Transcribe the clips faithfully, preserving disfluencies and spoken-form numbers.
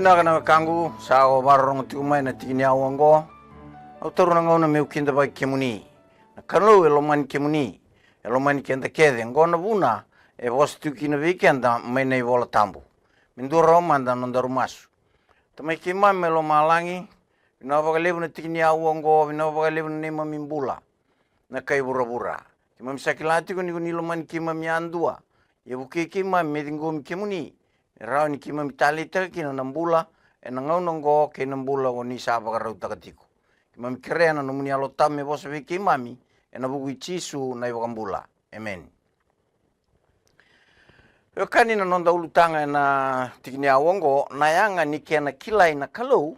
Vinaka na wekaqu, sa o vakarorogo tiko mai na tiki ni aua oqo. Au taura na gauna meu kidavaki kemuni. Na Kalou e lomani kemuni, e lomani keda kece. Oqo na vuna e vosa tiko kina vei keda mai na iVola Tabu. Me dua rawa mada na nodaru masu. Tamai keimami mai lomalagi, vinaka vakalevu na tiki ni aua oqo, vinaka vakalevu na neimami bula na kai vuravura. Keimami sa kila tiko ni ko ni lomani keimami yadua. Ia vukei keimami me ciqomi kemuni, me rawa ni keimami taleitaka kina na bula ena gauna oqo kei na bula ko ni sa vakarautaka tiko. Keimami kerea na nomuni Yalo Tabu me vosa vei keimami, ena vuku i Jisu na iVakabula. Emeni. Veiwekani, na noda ulutaga ena tiki ni aua oqo, na yaga ni kena kilai na Kalou,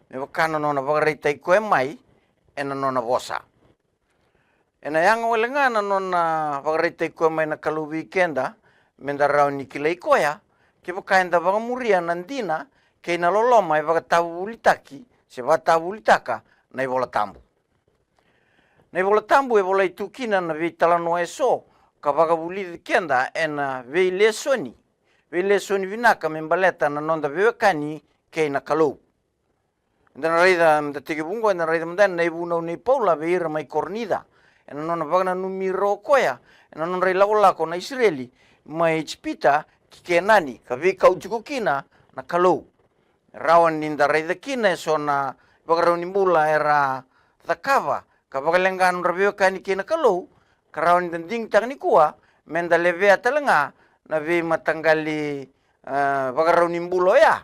me vaka na nona vakaraitaki koya mai ena nona vosa. Ena yaga wale ga na nona vakaraitaki koya mai na Kalou vei keda, meda rawa ni kilai koya, kevaka eda vakamuria na dina kei na loloma e vakatavuvulitaki se vakatavuvulitaka na iVola Tabu. Na iVola Tabu e volai tu kina na veitalanoa eso ka vakavulici keda ena veilesoni, veilesoni vinaka me baleta na noda veiwekani kei na Kalou. Eda na raica, meda tekivu oqo, eda na raica mada na ivunau nei Paula vei ira mai Korinica, ena nona vakananumi ira o koya ena nodra ilakolako na Isireli mai Ijipita ki Kenani, ka veikau tiko kina na Kalou. Rawa ni da raica kina eso na ivakarau ni bula era cakava ka vakaleqa nodra veiwekani kei na Kalou, ka rawa ni da digitaka nikua meda levea tale ga na veimataqali, e, vakarau ni bula oya.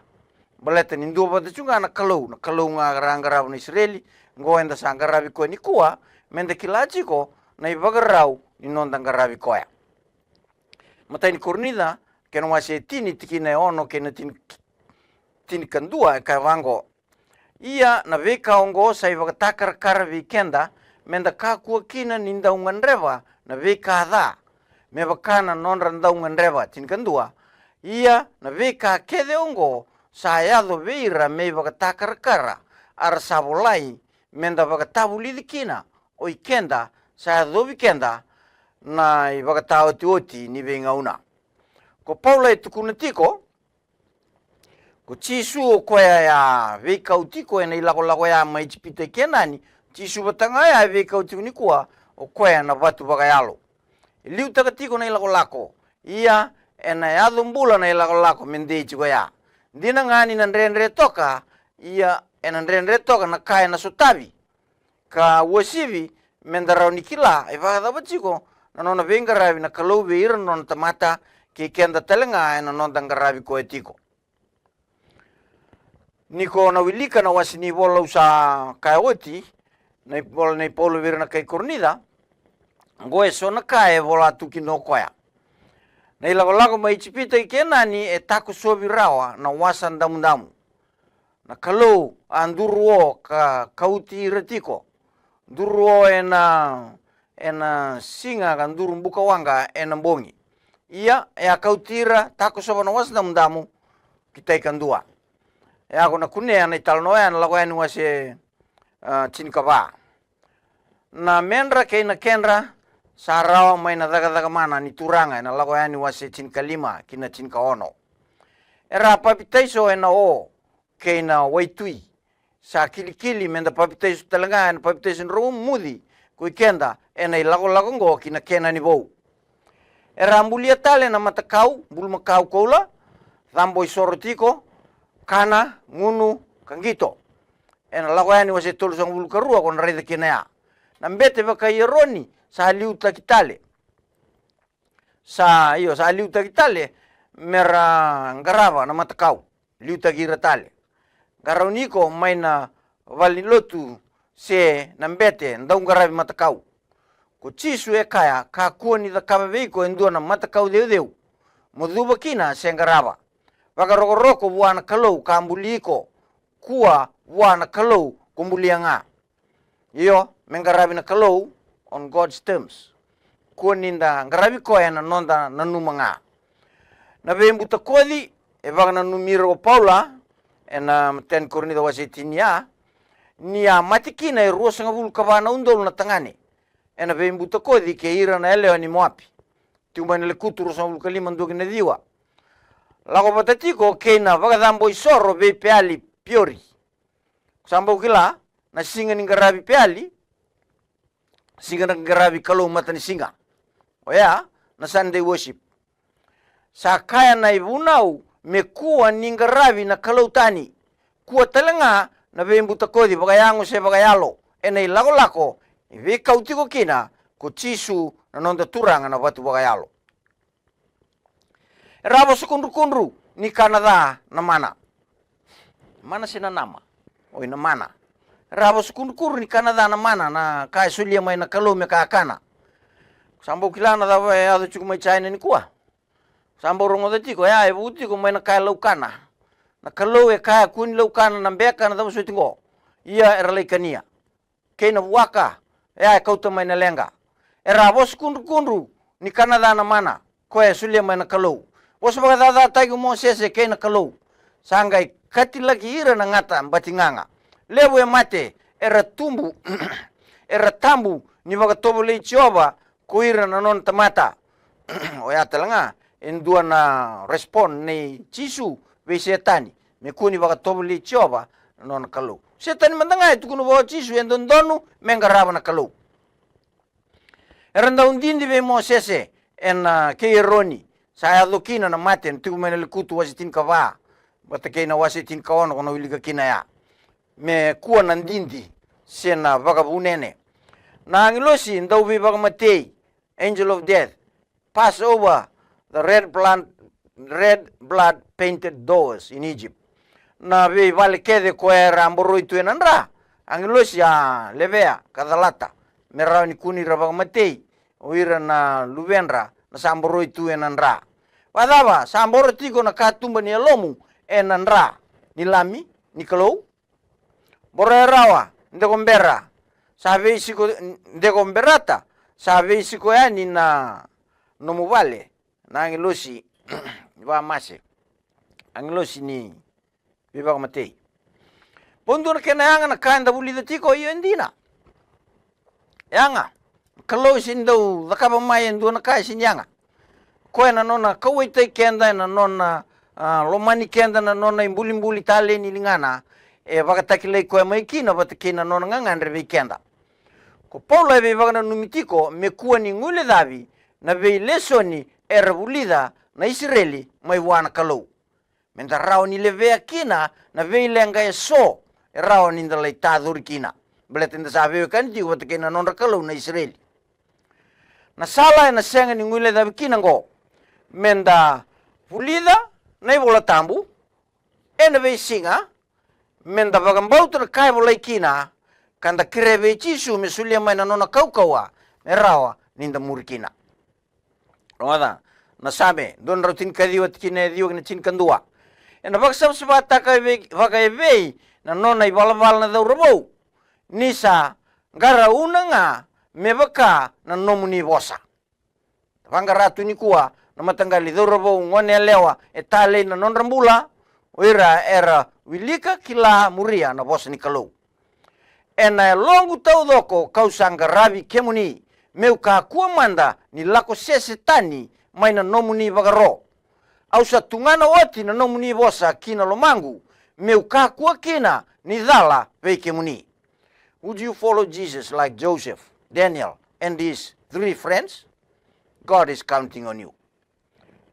Baleta ni dua vata tu ga na Kalou, na Kalou ga era qarava na Isireli, oqo eda sa qaravi koya nikua, meda kila tiko na ivakarau ni noda qaravi koya. Matai ni Korinica, kena wase e tini, tikina e ono kei na tini, tinikadua, e kaya vaqo: Ia na veika oqo sa ivakatakarakara vei keda, meda kakua kina ni dau gadreva na veika ca, me vaka na nodra dau gadreva. Tinikadua: Ia na veika kece oqo sa yaco vei ira me ivakatakarakara, a ra sa volai, meda vakatavulici kina, o ikeda sa yacovi keda na ivakataotioti ni veigauna. Ko Paula e tukuna tiko, ko Jisu o koya ya veikau tiko ena ilakolako ya mai Ijipita i Kenani, Jisu vata ga ya e veikau tiko nikua, o koya na vatu vakayalo. E liutaka tiko na ilakolako, ia ena yaco bula na ilakolako me dei tiko ya. Dina ga ni na dredre toka, ia ena dredre toka na ka ena sotavi. Ka uasivi meda rawa ni kila e vakacava tiko na nona veiqaravi na Kalou vei ira na nona tamata, kei keda tale ga ena noda qaravi koya tiko. Ni ko na wilika na wase ni vola au sa kaya oti, na ivola nei Paula vei ira na kai Korinica, oqo eso na ka e vola tu kina o koya. Na ilakolako mai Ijipita i Kenani e takosovi rawa na Wasa Damudamu. Na Kalou a duru o ka kauti ira tiko. Duru o ena, ena siga ka duru buka waqa ena bogi. Ia e a kauti ira, takosova na Wasa Damudamu ki tai kadua. E a ko na kunea na italanoa ya ena Lako Yani wase, a, tinikava. Na medra kei na kedra sa rawa mai na cakacaka mana ni Turaga, ena Lako Yani wase tinikalima ki na tinikaono. Era a papitaiso ena o kei na waitui. Sa kilikili meda papitaiso tale ga ena papitaiso dromuci ko ikeda ena ilakolako oqo ki na Kenani vou. Era a bulia tale na matakau, bulumakau koula, cabo isoro tiko, kana, gunu, ka qito. Ena Lako Yani wase tolusagavulu ka rua ko na raica kina ya. Na bete vakai Eroni sa liutaki tale. Sa, io, sa liutaki tale mera qarava na matakau. Liutaki ira tale. Qarauni iko mai na valenilotu se na bete dau qaravi matakau. Ko Jisu e kaya, kakua ni cakava vei iko e dua na matakau ceuceu mo cuva kina se qarava. Vakarokoroko vua na Kalou ka buli iko, kua vua na Kalou ko bulia ga. Io, me qaravi na Kalou on God's terms. Kua ni da qaravi koya ena noda nanuma ga. Na veibutakoci e vakananumi ira o Paula ena Matai ni Korinica wase tini, a, ni a mate kina e ruasagavulu ka va na udolu na tagane ena veibutakoci kei ira na yalewa ni Moapi. Tiko mai na Lekutu ruasagavulu ka lima, dua ki na ciwa. lako vata tiko kei na vakacabo isoro vei Peali Piori. Sa bau kila na siga ni qaravi Peali, siga na qaravi Kalou matanisiga. Oya na Sunday worship. Sa kaya na ivunau me kua ni qaravi na kalou tani. Kua tale ga na veibutakoci vakayago se vakayalo ena ilakolako e veikau tiko kina ko Jisu na noda Turaga na vatu vakayalo. Era a vosokudrukudru ni kana ca na mana. Mana se na nama. Oi na mana. Era a vosokudrukudru ni kana ca na mana, na ka e solia mai na Kalou me kakana. Sa bau kila na cava e yaco tiko mai China nikua. Sa bau rogoca tiko ya e vu tiko mai na ka e laukana. Na Kalou e kaya kua ni laukana na beka na cava soti qo. Ia era lai kania. Kei na vuaka, e a e kauta mai na leqa. Era a vosokudrukudru ni kana ca na mana, koya e solia mai na Kalou. Vosa vakacacataki Mosese kei na Kalou. Sa qai katilaki ira na gata batigaga. Levu e mate, era tubu, era tabu ni vakatovolei Jiova ko ira na nona tamata. Oya tale ga e dua na respond nei Jisu vei Setani, me kua ni vakatovolei Jiova na nona Kalou. Setani mada ga e tukuna vua o Jisu e dodonu me qarava na Kalou. Era dau didi vei Mosese ena kei Eroni, sa yaco kina na mate, na tiko mai na Lekutu wase tinikava vata kei na wase tinikaono ko na wilika kina ya. Me kua na didi se na vakavunene. Na agilosi dau veivakamatei, angel of death, pass over the red blood, red blood painted doors in Egypt. Na veivale kece koya era a boroi tu ena dra, agilosi a levea ka calata me rawa ni kua ni ra vakamatei o ira na luvedra na sa boroi tu ena dra. Vakacava sa boro tiko na katuba ni yalomu ena dra ni Lami ni Kalou? Boro e rawa, deko bera, sa veisiko, deko berata, sa veisiko yani na nomu vale na agilosi ni vakamase, agilosi ni veivakamatei. Bau dua na kena yaga na ka eda vulica tiko, io e dina. Yaga, Kalou e sini dau cakava mai e dua na ka e sini yaga. Koya na nona kauwaitaki keda, ena nona, a, lomani keda, na nona ibulibuli talei ni ligana e vakatakilai koya mai kina vata kei na nona gagadre vei keda. Ko Paula e veivakananumi tiko me kua ni guilecavi na veilesoni era vulica na Isireli mai vua na Kalou. Meda rawa ni levea kina na veileqa eso e rawa ni da lai tacori kina. Baleta eda sa veiwekani tiko vata kei na nodra Kalou na Isireli. Na sala ena sega ni guilecavi kina oqo, meda vulica na iVola Tabu ena veisiga, meda vakabauta na ka e volai kina, ka da kerea vei Jisu me solia mai na nona kaukauwa me rawa ni da muri kina. Rogoca na Same dua na drau tinikaciwa, tikina e ciwa ki na tinikadua. Ena vakasavasavataka e vei, vakaevei na nona ivalavala na cauravou, ni sa qarauna ga me vaka na nomuni vosa. Vaqara tu nikua na mataqali cauravou, gone yalewa e talei na nodra bula, o ira era wilika, kila, muria na vosa ni Kalou. Ena yaloqu taucoko kau sa qaravi kemuni, meu kakua mada ni lako sese tani mai na nomuni vakaro. Au sa tugana oti na nomuni vosa ki na lomaqu, meu kakua kina ni cala vei kemuni. Would you follow Jesus like Joseph, Daniel, and his three friends? God is counting on you.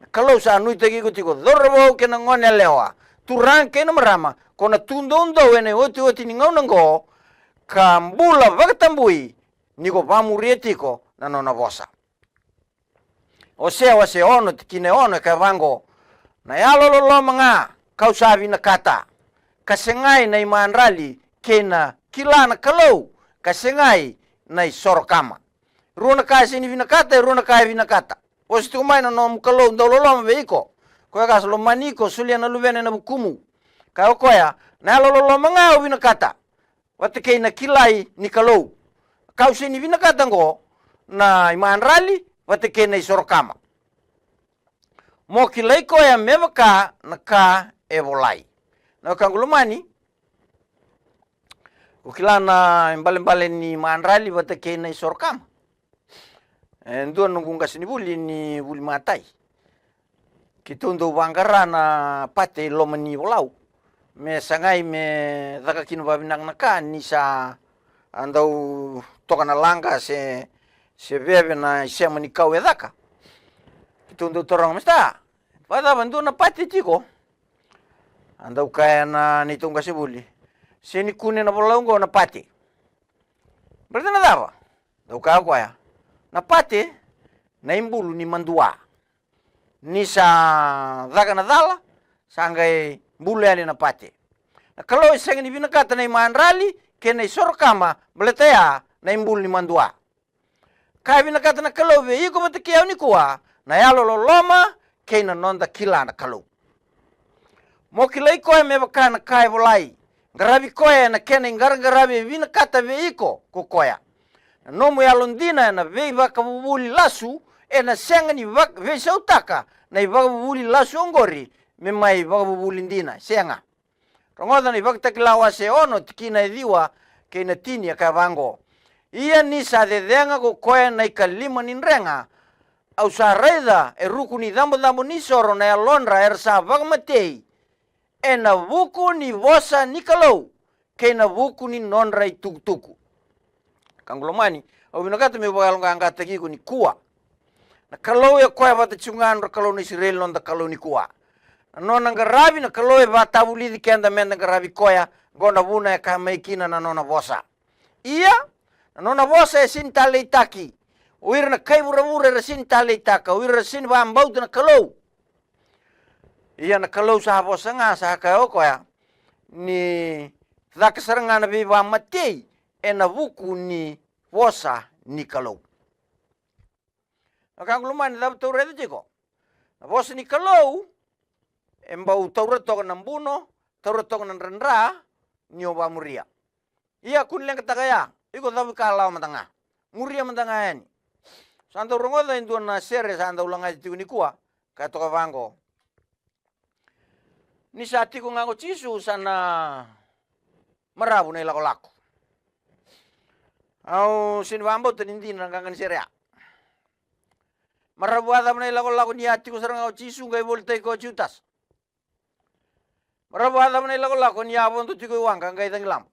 Na Kalou sa nuitaki iko tiko, cauravou kei na gone yalewa, turaga kei na marama, ko na tu doudou ena iotioti ni gauna oqo, ka bula vakatabui ni ko vamuria tiko na nona vosa. Osea wase ono, tikina e ono e kaya vaqo: Na yalololoma ga kau sa vinakata, ka segai na imadrali kei na kila na Kalou, ka segai na isorokama. Rua na ka e sega ni vinakata, e rua na ka e vinakata. Vosa tiko mai na nomu Kalou dauloloma vei iko, koya ka sa lomani iko, solia na luvena ena vukumu. Kaya o koya, na yalololoma ga au vinakata, vata kei na kilai ni Kalou. Kau sega ni vinakata oqo na imadrali vata kei na isorokama. Mo kilai koya me vaka na ka e volai. Na wekaqu lomani, ko kila na ibalebale ni madrali vata kei na isorokama? E dua na noqu qasenivuli ni vuli matai. Keitou dau vaqara na pate i loma ni volau me sagai me caka kina vavinaka na ka ni sa a dau toka na laqa se, se veve na isema ni kau e caka. Keitou dau taroga, "Masta, vakacava, dua na pate tiko?" A dau kaya na neitou qasenivuli, "Se ni kune na volau oqo na pate." "Baleta na cava?" Dau kaya o koya, "Na pate na ibulu ni madua. Ni sa caka na cala, sa qai bulu yani na pate. Na Kalou e sega ni vinakata na imadrali kei na isorokama, baleta ya na ibulu ni madua." Ka e vinakata na Kalou vei iko vata kei au nikua, na yalo loloma kei na noda kila na Kalou. Mo kilai koya me vaka na ka e volai, qaravi koya ena kena iqaraqaravi e vinakata vei iko ko koya. Na nomu yalodina ena veivakavuvuli lasu ena sega ni vak-, veisautaka na ivakavuvuli lasu oqori me mai vakavuvuli dina. Sega. Rogoca na iVakatakila wase ono, tikina e ciwa kei na tini, e kaya vaqo: "Ia ni sa cecega ko koya na ikalima ni drega, au sa raica e ruku ni cabocabo ni soro na yalodra era sa vakamatei ena vuku ni vosa ni Kalou kei na vuku ni nodra itukutuku." Ka qu lomani, au vinakata meu vakayaloqaqataki iko nikua. Na Kalou e koya vata tiko ga nodra Kalou na Isireli, noda Kalou nikua. Na nona qaravi na Kalou e vakatavulici keda meda qaravi koya, qo na vuna e kaya mai kina na nona vosa. Ia, na nona vosa e sega ni taleitaki. O ira na kai vuravura era sega ni taleitaka, o ira era sega ni vakabauta na Kalou. Ia na Kalou sa vosa ga, sa kaya o koya ni caka sara ga na veivakamatei ena vuku ni vosa ni Kalou. Na ka qu lomani, cava tou raica tiko? Na vosa ni Kalou e bau taura toka na buno, taura toka na dradra ni o vakamuria. Ia kua ni leqataka ya, iko cavuikalawa mada ga. Muria mada ga yani. Sa dau rogoca e dua na sere sa dau lagati tiko nikua, ka toka vaqo: "Ni sa tiko ga ko Jisu sa na maravu na ilakolako." Au sega ni vakabauta ni dina na qaqa ni sere ya. Maravu a cava na ilakolako ni a tiko sara ga ko Jisu qai volitaki koya o Jutasa? Maravu a cava na ilakolako ni a vodo tiko i waqa qai cagilaba?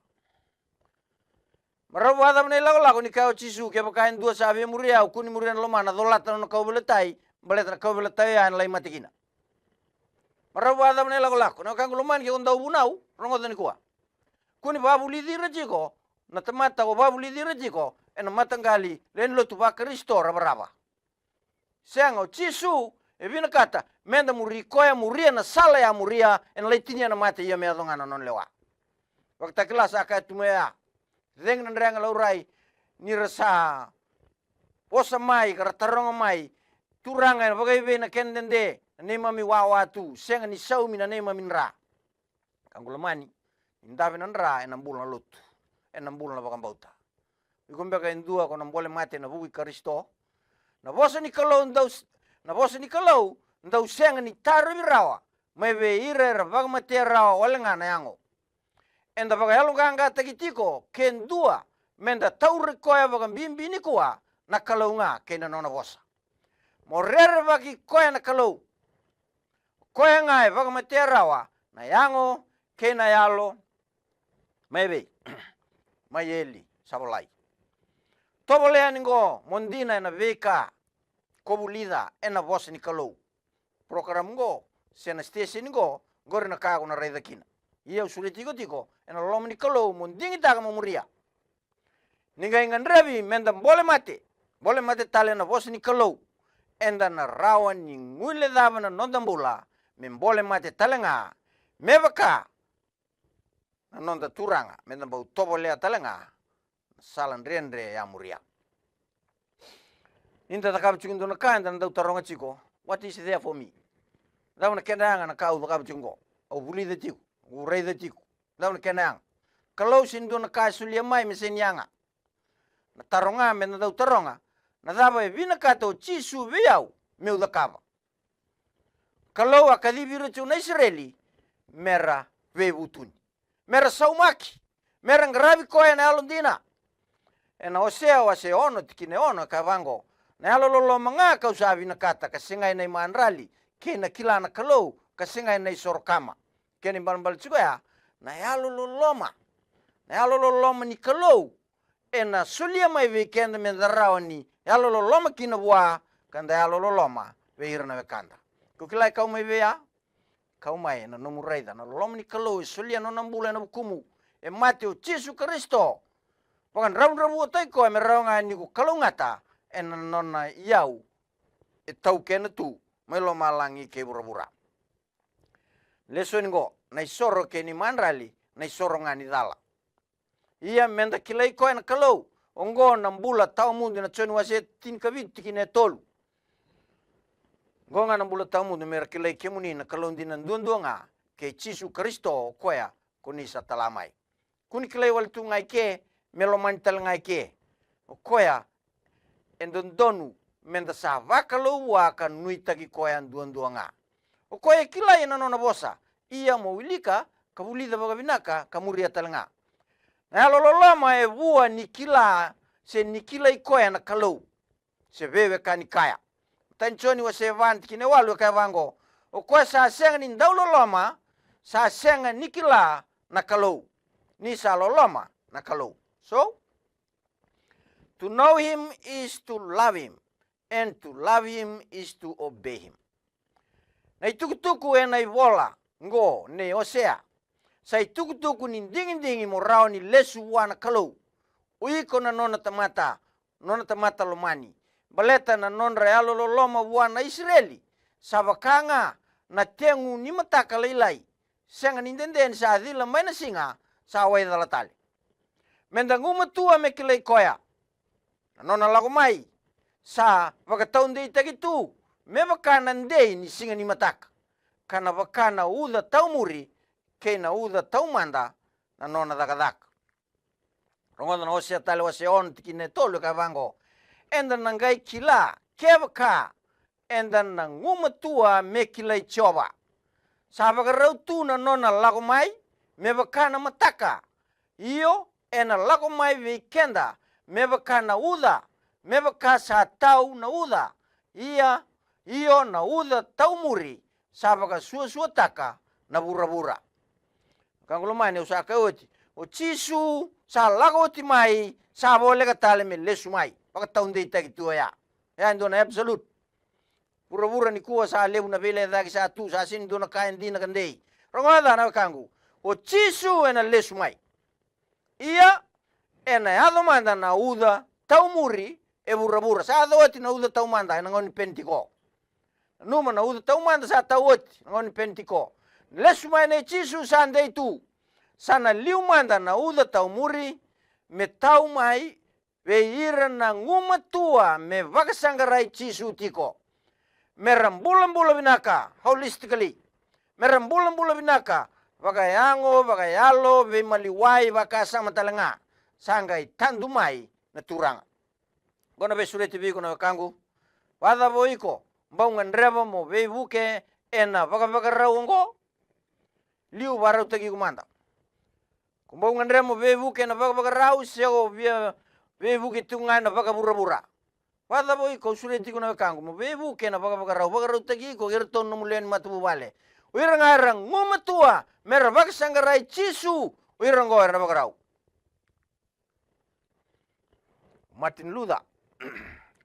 Maravu a cava na ilakolako ni kaya o Jisu, "Kevaka e dua sa via muria au, kua ni muria na lomana, colata na nona kauveilatai, baleta na kauveilatai oya ena lai mate kina"? Maravu a cava na ilakolako? Na ka qu lomani, ke o dau vunau, rogoca nikua. Kua ni vakavulici ira tiko na tamata o vakavulici ira tiko ena mataqali lewe ni lotu vaKarisito ravarava. Sega, o Jisu e vinakata meda muri koya, muria na sala e a muria, ena lai tinia na mate ia me yaco ga na nona lewa. Vakatakila sa kaya tu mai oya: "Cegu na drega laurai, ni ra sa vosa mai ka ra taroga mai, 'Turaga, ena vakaevei na kena dede na neimami wawa tu, sega ni saumi na neimami dra?'" Ka qu lomani, ni dave na dra ena bula na lotu, ena bula na vakabauta. Iko beka e dua ko na bole mate ena vuku i Karisito? Na vosa ni Kalou dau s-, na vosa ni Kalou dau sega ni tarovi rawa mai vei ira era vakamatea rawa wale ga na yago. Eda vakayaloqaqataki tiko ke dua meda tauri koya vakabibi nikua, na Kalou ga kei na nona vosa. Mo rerevaki koya na Kalou. Koya ga e vakamatea rawa na yago kei na yalo. Mai vei? Mai eli sa volai. Tovolea yani qo mo dina ena veika ko vulica ena vosa ni Kalou. Program qo se na station qo, qori na ka ko na raica kina. Ia au sureti iko tiko ena loma ni Kalou mo digitaka mo muria. Ni qai gadrevi meda bole mate, bole mate tale ena vosa ni Kalou, eda na rawa ni guilecava na noda bula me bole mate tale ga, me vaka na noda Turaga, meda bau tovolea tale ga na sala dredre e a muria. Ni da cakava tiko e dua na ka, eda na dau taroga tiko, "What is there for me?" Cava na kena yaga na ka au cakava tiko qo? Au vulica tiko, au raica tiko. Cava na kena yaga? Kalou, se dua na ka e solia mai me sega ni yaga. Na taro ga meda dau taroga, na cava e vinakata o Jisu vei au meu cakava? Kalou a kacivi ira tiko na Isireli mera veivutuni, mera saumaki, mera qaravi koya ena yalodina. Ena Osea wase ono tikina e ono e kaya vaqo: "Na yalo loloma ga kau sa vinakata, ka segai na imadrali kei na kila na Kalou, ka segai na isoro kama. Kena ibalebale tiko ya, na yalololoma. Na yalololoma ni Kalou ena solia mai vei keda meda rawa ni yalololoma kina vua, ka da yalololoma vei ira na wekada. Ko kila e kau mai vei ya? Kau mai ena nomu raica na loloma ni Kalou e solia na nona bula ena vukumu. E mate o Jisu Karisito, vakadravudravuataki koya me rawa ga ni ko kalougata ena nona iyau e taukena tu mai lomalagi kei vuravura. Lesoni qo, na isoro kei ni madrali, na isoro ga ni cala. Ia meda kilai koya na Kalou. Oqo na bula tawamudu, na Joni wase tinikavitu tikina e tolu. Oqo ga na bula tawamudu, mera kilai kemuni na Kalou dina duadua ga, kei Jisu Karisito o koya ko ni sa tala mai. Ko ni kilai wale tu ga i ke, me lomani tale ga i ke. O koya e dodonu meda sa vakalou vua ka nuitaki koya duadua ga. O koya e kilai ena nona vosa, ia mo wilika ka vulica vakavinaka ka muria tale ga. Na yalololoma e vua ni kila se ni kilai koya na Kalou. Se veiwekani kaya. Matai ni Joni wase va tikina e walu e kaya vaqo: O koya sa sega ni dau loloma sa sega ni kila na Kalou, ni sa loloma na Kalou. So, to know him is to love him, and to love him is to obey him. Na itukutuku ena ivola qo nei Osea sa itukutuku ni digidigi mo rawa ni lesu vua na Kalou, o iko na nona tamata, nona tamata lomani. Baleta na nodra yalololoma vua na Isireli sa vaka ga na tegu ni mataka lailai, sega ni dede ni sa cila mai na siga sa waicala tale. Meda gumatua me kilai koya. Na nona lako mai sa vakataudeitaki tu me vaka na dei ni siga ni mataka, ka na vaka na uca taumuri kei na uca taumada na nona cakacaka. Rogoca na Osea tale wase ono tikina e tolu e kaya vaqo: Eda na qai kila kevaka eda na gumatua me kilai Jiova. Sa vakarau tu na nona lako mai me vaka na mataka, io, ena lako mai vei keda me vaka na uca, me vaka sa tau na uca, ia, io, na uca taumuri sa vakasuasuataka na vuravura. Wekaqu lomani, au sa kaya oti, o Jisu sa lako oti mai, sa voleka tale me lesu mai. Vakataudeitaki tu oya. Oya e dua na absolute. Vuravura nikua sa levu na veilecayaki sa tu, sa sega ni dua na ka e dina ka dei. Rogoca na wekaqu, o Jisu ena lesu mai. Ia ena yaco mada na uca taumuri e vuravura. Sa yaco oti na uca taumada ena gauna ni Penitiko. Nanuma, na uca taumada sa tau oti na gauna ni Penitiko. Lesu mai nei Jisu, sa dei tu. Sa na liu mada na uca taumuri me tau mai vei ira na gumatua me vakasaqarai Jisu tiko. Mera bulabula vinaka holistically. Mera bulabula vinaka vakayago, vakayalo, veimaliwai, vakasama tale ga. Sa qai tadu mai na Turaga. Oqo na veisureti vei iko na wekaqu. Vakacava o iko, bau gadreva mo veivuke ena vakavakarau oqo? Liu vakarautaki iko mada. Ko bau gadreva mo veivuke ena vakavakarau se ko via veivuke tu ga ena vakavuravura? Vakacava o iko, au sureti iko na wekaqu, mo veivuke ena vakavakarau, vakarautaki iko kei iratou na nomu lewe ni matavuvale. O ira ga era gumatua mera vakasaqarai Jisu, o ira oqo era na vakarau. Martin Luther,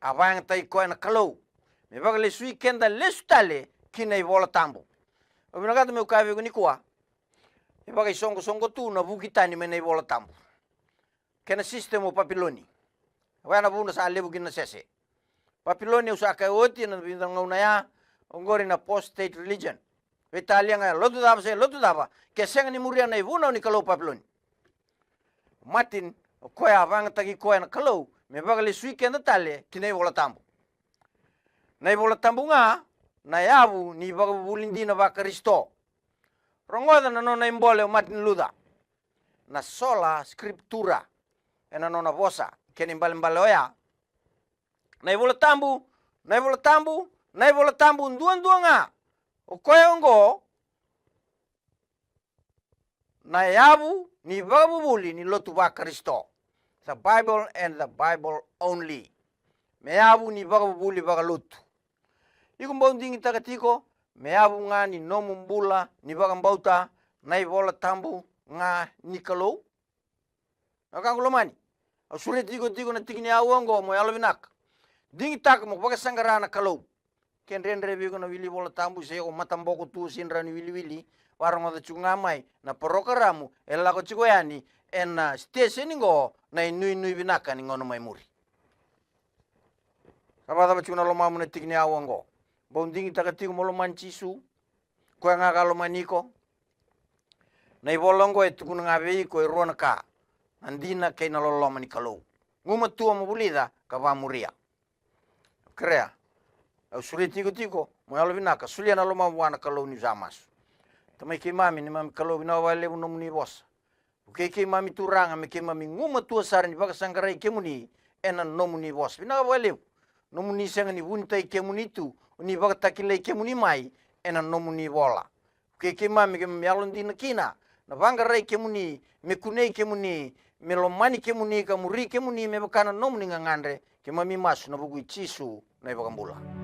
a vakayagataki koya na Kalou me vakalesui keda lesu tale ki na iVola Tabu. Au vinakata meu kaya vei iko nikua, e vakaisoqosoqo tu na vuki tani mai na iVola Tabu kei na system o Papiloni. Oya na vuna sa levu kina na sese. Papiloni, au sa kaya oti ena vica na gauna ya, oqori na apostate religion. Veitalia ga e lotu cava se lotu cava, ke sega ni muria na ivunau ni kalou Papiloni. Martin, o koya a vakayagataki koya na Kalou me vakalesui keda tale ki na iVola Tabu. Na iVola Tabu ga na yavu ni ivakavuvuli dina vaKarisito. Rogoca na nona ibole o Martin Luther, na Sola Scriptura, ena nona vosa, kena ibalebale oya: Na iVola Tabu, na iVola Tabu, na iVola Tabu duadua ga. O koya oqo na yavu ni ivakavuvuli ni lotu vaKarisito. The Bible and the Bible only. Me yavu ni ivakavuvuli vakalotu. Iko bau digitaka tiko me yavu ga ni nomu bula ni vakabauta na iVola Tabu ga ni Kalou? Na wekaqu lomani, au sureti iko tiko na tiki ni aua oqo mo yalovinaka, digitaka mo vakasaqara na Kalou. Ke dredre vei iko na wili iVola Tabu, se iko mataboko tu, se drau ni wiliwili, vakarogoca tiko ga mai na parokaramu e lako tiko yani ena siteseni oqo, na iNuinui Vinaka ni gauna mai muri. Sa vakacava tiko na lomamu na tiki ni aua oqo? Bau digitaka tiko mo lomani Jisu? Koya ga ka lomani iko. Na ivola oqo e tukuna ga vei iko e rua na ka: na dina kei na loloma ni Kalou. Gumatua mo vulica ka vakamuria. Kerea, au sureti iko tiko mo yalovinaka, solia na lomamu vua na Kalou niu sa masu. Tamai keimami, neimami Kalou, vinaka vakalevu nomuni vosa. Vukei keimami Turaga me keimami gumatua sara ni vakasaqarai kemuni ena nomuni vosa. Vinaka vakalevu nomuni sega ni vunitaki kemuni tu, ni vakatakilai kemuni mai ena nomuni vola. Vukei keimami, keimami yalodina kina na vaqarai kemuni, me kunei kemuni, me lomani kemuni ka muri kemuni me vaka na nomuni gagadre. Keimami masu ena vuku i Jisu na iVakabula.